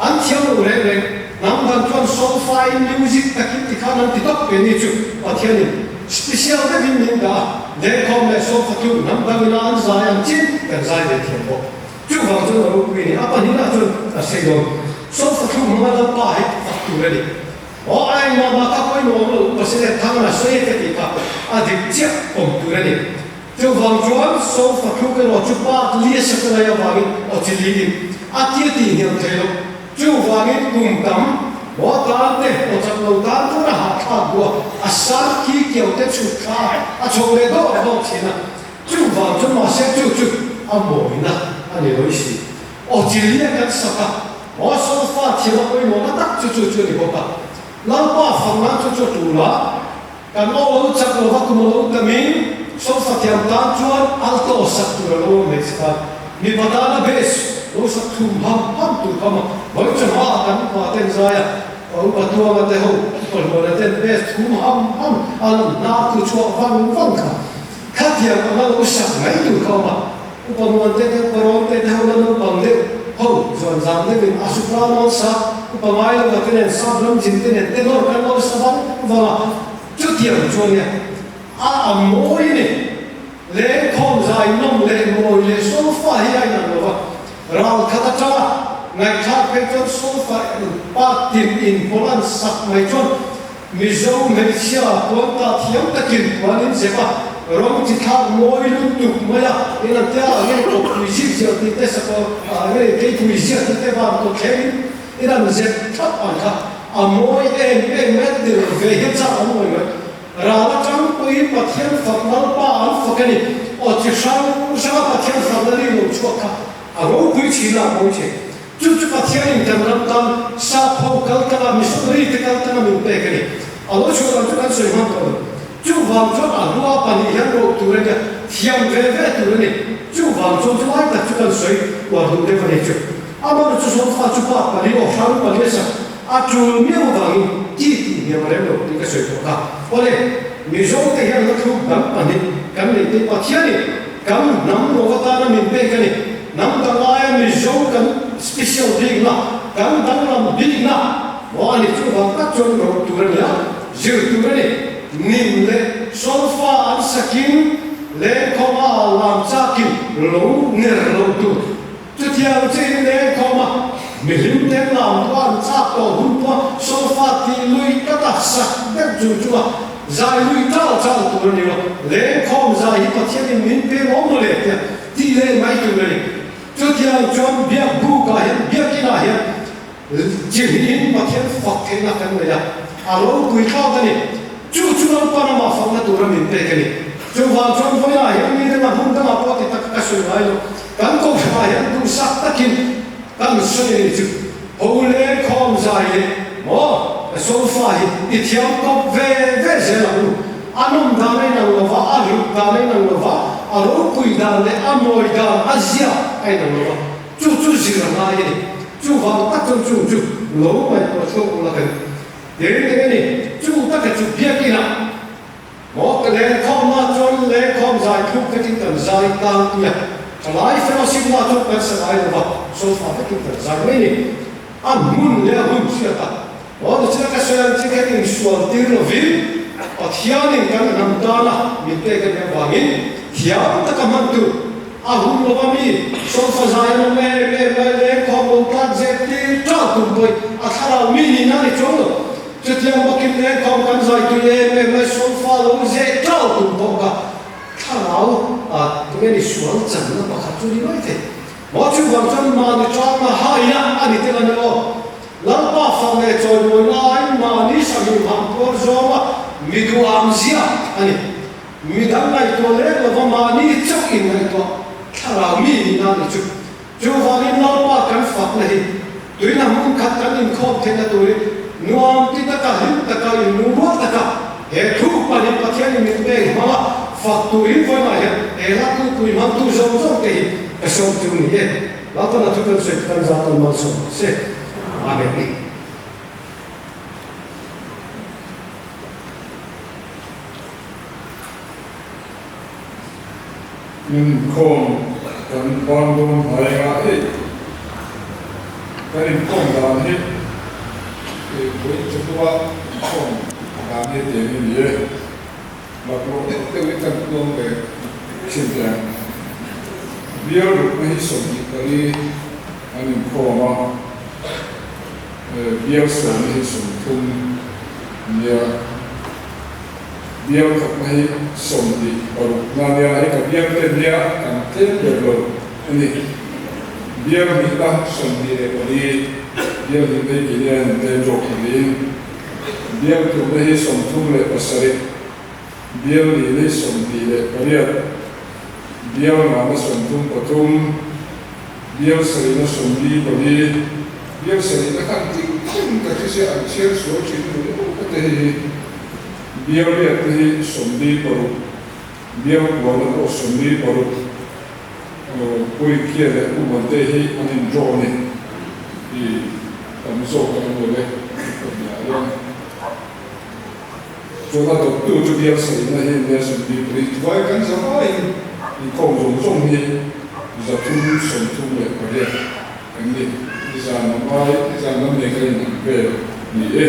An thiam lo reng reng, hnam dang chuan solfa-in music takin tikhan an ti tawp ve ni chu Pathianin special deuhin min dah a, lengkhawm leh solfa chu hnam dangina an zai ang chin kan zai ve thiam bawk. Chuvang chuan a ropui a ni. A pahnihna chuan a sei dawn. Solfa thluk hmanga Lalpa hi fak tur a ni. Aw a engmah mah kha pawimawh awm lo, President Thangana sawi e ka tih kha a dik chiah awm tur a ni. Chuvang chuan sofa thluk erawh chu part li a sak lai avangin aw chi liin a tia tih hniam thei lo. Chuvangin kum tam maw tan te aw chak lo tan chuan a hahthlak duh a, a sar khi kiau te chhuk thla a chho leh dawk dawk thin a. Chuvang chuan mahse chu chu a mawina a ni lawih si. Aw chi li a kan sak a, maw sofa thiam a pawimawhna tak chu chu chu a ni bawk a. Lalpa fak nan chu chu a tul a. Kan aw lo chak lo va kum a lo tamin sofa thiam tan chuan alto sak tur a lo awm leh chhak a, mipa tana bass lo sak thum ham ham tur kha maw vawi chawhma ah kan upa ten zai a, ka upa tuanga te ho upa hluana ten bass thum ham ham an hnar thu chhuak vang vang kha khatiang anga lo sak mai tur kha awm a, upa muan te te upa rawn te te ho la naupang deuh ho zuan zam deuhin a soprano an sa. Upa ngai lo te nen sap ram zin te nen tenor kan lo sa vang vang a, chutiang chuan nia a a mawi a ni. Lengkhawm zai nawm leh mawi leh solfa hi a inang lo va, ral khat atanga ngaihthlak phei chuan solfa pa tin inpawlh an sak mai chuan Mizo hmeichhia puan ta thiam takin puan in zep a, rawng chi thlak mawi lutuk mai a, in an tia nge kawppui zir ziah tih te sakawr nge keipui ziah tih te van kawt thleng in in an zep thlap ang kha a mawi em em mai a tel ve hian chak awm ngawi mai. Ral atang pawhin Pathian fak Lalpa an fak a ni. Aw chi hrang hrang a Pathian fakna ri lo chhuak kha a ropui thin a, a mawi thin. Chu chu Pathianin kan ram tan sap ho kal tanga missionary te kal tanga min pek a ni. A lo chhuah dan chu kan sawi hman tawh lo. Chuvang chuan a hlua pahnih hian rawh tur a nia, thiam ve ve tur a ni. Chuvang chuan chu lai tak chu kan sawi uar duh deuh a ni chu. Amah chu sawmfa chu pa pali aw hrang pali a sak a tul miau avangin ti tih hniam a rem lo tih ka sawi tawh kha. Awle, Mizo te hian hla thluk dang pahnih kan neih te Pathianin kan hnam lo atana min pek a ni. Hnam dang aia Mizo kan special bikna, kan danglam bikna maw a ni chuvang tak chuan rawh tur a ni a, zir tur a ni. Nim leh solfa an sakin lengkhawma lam chakin lo ner lo tur. Chutiang chiin lengkhawma mihlim ten lam chu an chak tawh. tawh hun pawha solfa tih lui tlata sak deuh chung chunga zai lui chal chal tur a ni lo. Lengkhawm zai hi Pathianin min pe lawm maw le tia tih leh mai tur a ni. Chutiang chuan biak bukah hian biakinah hian chi hnihin Pathian fak theihna kan nei a, a ropui thlawt a ni. Chu chu Lalpa ramah fakna tura min pek a ni. Chuvang chuan vawilah hian mi dangah hmun dangah pawh ti tak ka sawi ngai lo. Kan kohhranah hian duhsak takin kan sawi a ni chu. Ho leng khawm zai leh maw solfa hi i thiam kawp ve ve zel ang u. A nawm dan a inang lo va, a hlut dan a inang lo va, a ropui dan leh a mawi dan, a zia a inang lo va. Chu chu zir a ngai a ni. Chuvang tak chuan chung chu lo ngaihtuah chhuak ula kan ti ring eng a ni. Chu taka chu biakinah maw ka lengkhawmna chuan lengkhawm zai thluk vekin kan zai tlangpui a, thalai fellowship-na chuan kan sa ngai lo va, sofa vekin kan zai mai a ni. A hmun leh a hun hriat a, maw nichina ka sawi ang chi khan insual tir lovin Pathianin kan hnam tana min pek a nih avangin thiam taka hman tur A hun lova mi sofa zai an awm em em lai lengkhawm lo tlat zep tir ṭal tum pawhin a thlarau mi nihna a ni chuang lo. Chutiang bawkin lengkhawm kan zai tui em em lai sofa lo zeh ṭal tum pawh kha thlarau a tunge ni sual channa pakhat chu ni mai thei. Maw chuvang chuan mahni ṭalna haina a ni tel a ni aw. Lalpa fak leh chawimawi laiin mahni sahim ham puar zawnga mi duham zia a ni. Mi dang ngaihtuah lek lova mahni chauh in ngaihtuah thlarau mi nihna ni chu. Chuvangin Lalpa kan fakna hi tuina hmun khat kan inkhawm theihna turin nuam ti taka hlim taka inlungrual taka he thu pahnih Pathianin min pek hmanga fak turin vawiinah hian he hla tupui hmangtu zawng zawng te hi ka sawm chu ni e. Lalpan a thu kan sawi kan zat an malsawm se. Amen. Inkhawm kan ban dawn hnai anga hei kan inkhawm dan hi vawiin chhunga inkhawm dan hi tiang hi ni e. Laklawh deuh deuhin kan puang ve thin teh ang. Bial rukna hi 24 an inkhawm a, bial sawmna hi 30 nia. Bial khatna hi 26 nia, hei ka bial te nia kan tlem ber lo a ni. Bial hnihna 24, bial hnihna hi kei nia an tlem zawk niin. Bial thumna hi 37, bial lihna hi 28, bial ngahna 33, bial sarihna 44, bial sarihna khan ting thleng tak hi se an chhiar sual thin a ni lo ka te hei hi. Bial riat te hi 46, bial kualna pawh 46, Puikia leh Uman te hi an in draw a ni. I tam zawk an awm lo e ka ti ah hian. Chuan a dawttu chu bial sarihna hi nia 44 vai kan za vaiin inkhawm zawng zawng hi 338 kan ni. Nizan lam ai nizan lam nei ka inang vel ni e.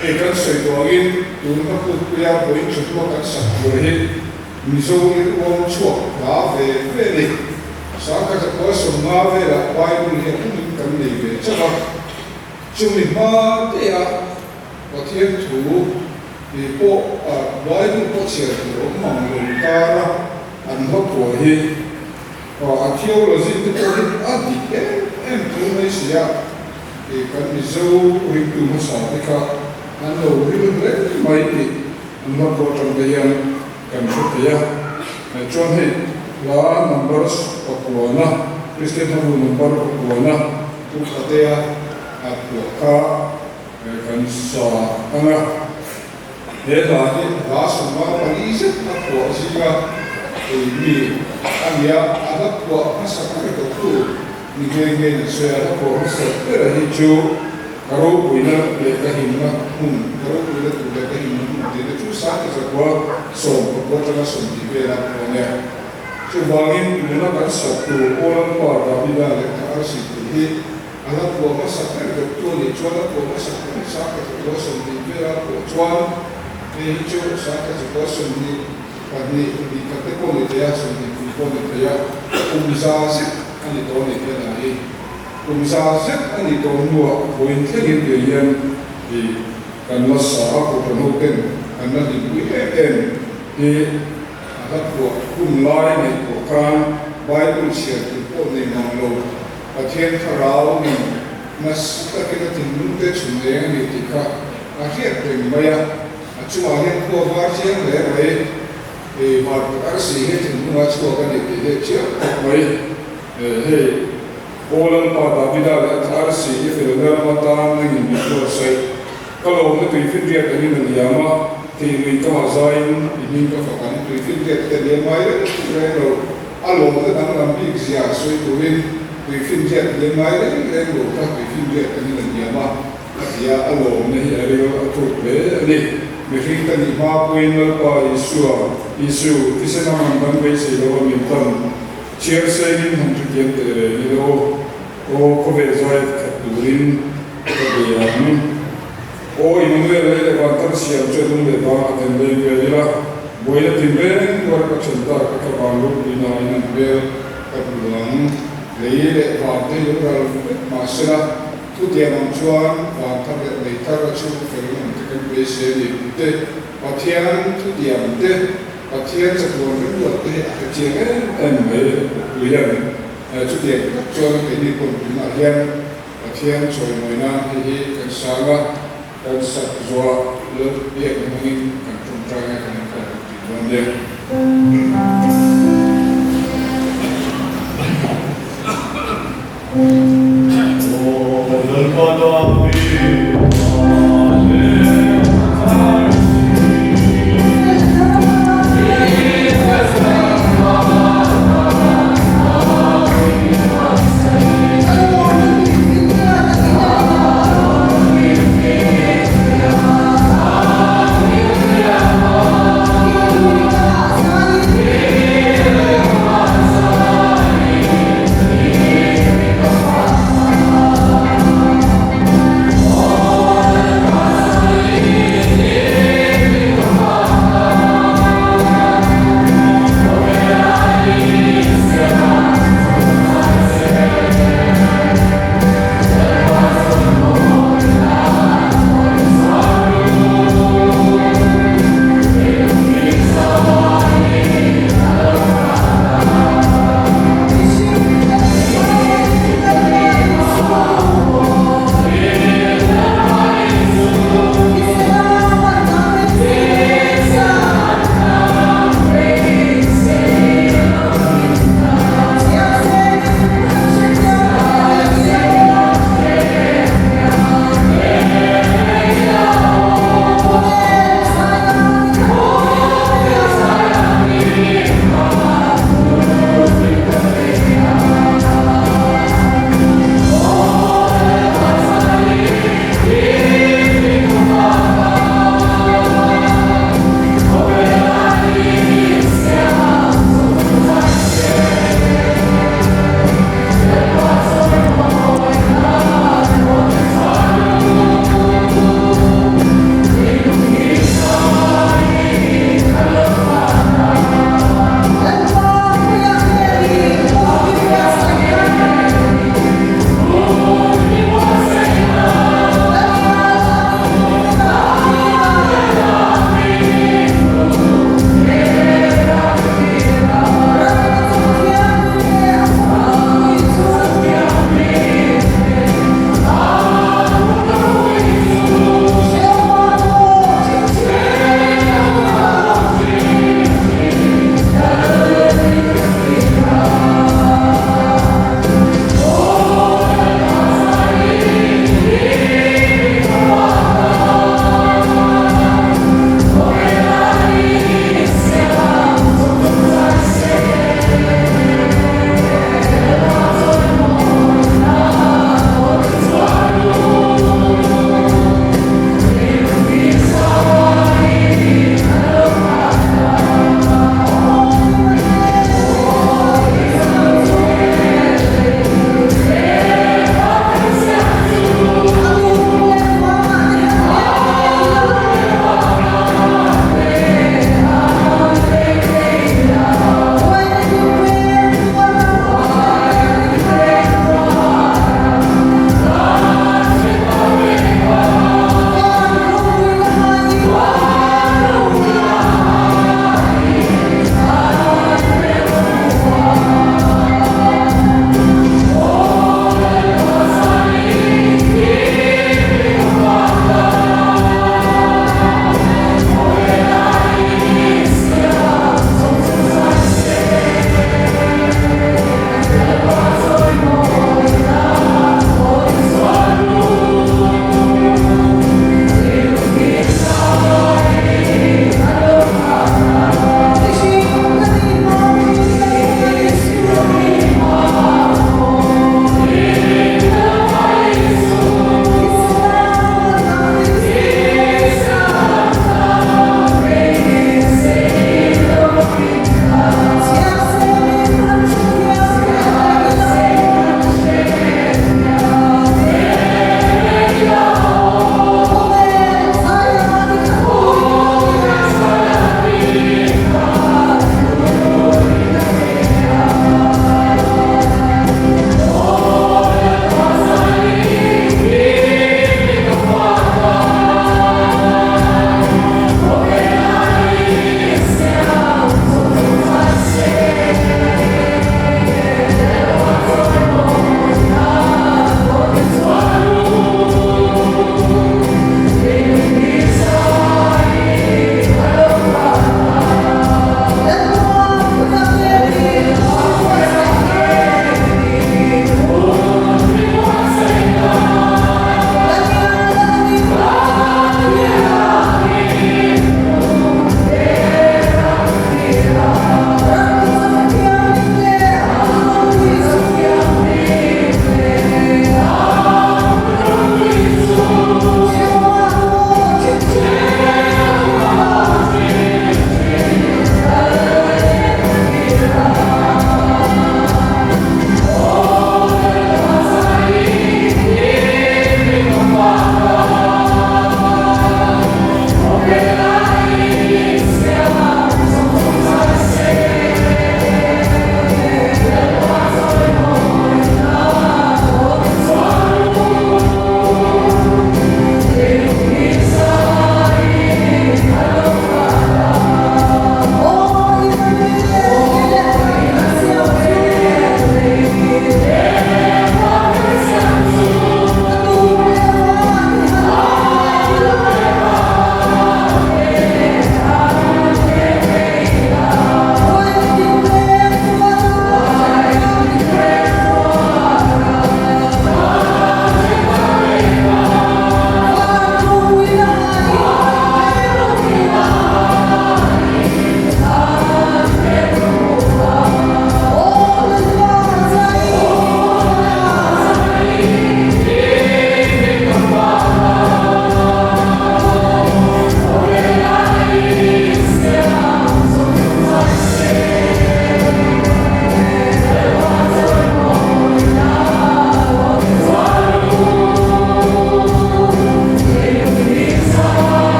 Hei kan sawi tawh angin tun ka kutpuia vawiin chawhma kan sak tur hi Mizo in awm chhuak hla ve ve a ni. Sangkhat a kua 50 velah Bible hi a pumin kan nei ve chauh a. Chumi hma teah Pathian thu tih pawh Bible pawh chhiar tur awm mang lo kara an hla phuah hi a theology te pawh hi a dik em em tho mai si a, kan Mizo ringtu hmasa te kha an lo ril hle mai tih an hla phuah atang te hian kan hre thei a. Chuan hei hla number pakuana, Kristian hlabu number pakuana Pu Khatea a phuah kha kan sa ang a. He hla hi hla 54 zet a phuah zinga ei mi a ni a, a hla phuah hmasa ber dawttu ni nghe nghe in an sawi a, a hla phuah hmasa bera hi chu ka ropuina leh ka himna hmun, ka ropuina tur leh ka himna hmun tihna chu sangte zakua 14 atanga 20 vela phuah a nia. Chuvangin tuna kan sak tur Aw Lalpa Davida leh ka arsi tih hi a la phuah hmasa ber dawttu a nih chuan a phuah hmasa ber sangte zakua 20 vela phuah chuan hei hi chu sangte zakua 22 hnih khat te pawh ni thei a, 23 pawh ni thei a, kum za zet a ni tawh a ni hian a hi. Kum za zet a nih tawh hnuah vawiin thlengin tih hian i kan la sa a, kohhran ho ten kan la hlimpui em em hi a hla phuah hun lai ngaihtuah khan Bible chhiar tur pawh nei mang lo Pathian thlarau in nasa takin a thinlung te chhun eng a ni tih kha a hriat reng mai a, a chungah hian khua var chiang hle mai i var arsi hi thinlunga chhuak a ni tih hi a chiang khawp mai. Hei, Aw Lalpa Davida leh a thla arsi i felna ram atan nangin min buatsaih. Ka lawmna tuifinriat angin a liam a, thei lui ka mah zaiin i hming ka fak ang. Tuifinriat hi a liam ngai reng reng lo. A lawmna danglam bik zia sawi turin tuifinriat liam ngai reng reng lo kha tuifinriat angin a liam a, a ti a, a lawmna hi a ril a thuk hle a ni. Mihring ka nih hma pawhin Lalpa Isua, Isu, thisen a man kan beisei lo a min tan. Chhiar sengin han hre kiam teh reng ila aw, aw khawvel zai khat turin ka be ang. Aw Immanuel lei leh van thar siam chu a dum leh vang a then leng vel ila, buaina tin reng tuar ka then tak ka thlavang ropui na in an hmel ka hmu ang. Lei leh van te hi lo ral vek mahsela thutiam ang chuan van thar leh lei thar a chhung fel awm te kan beisei a ni tih te Pathian thutiam te Pathian chatuan ringruat te hi a hre chiang em em mai pui hian chutiang tak chuan keini pawn tunah hian Pathian chawimawi nan hei hi kan sang a, kan sak zuah lal biak hmangin kan tawngtai a kan inkhawm bawk tih dawn nia.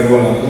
rual ang.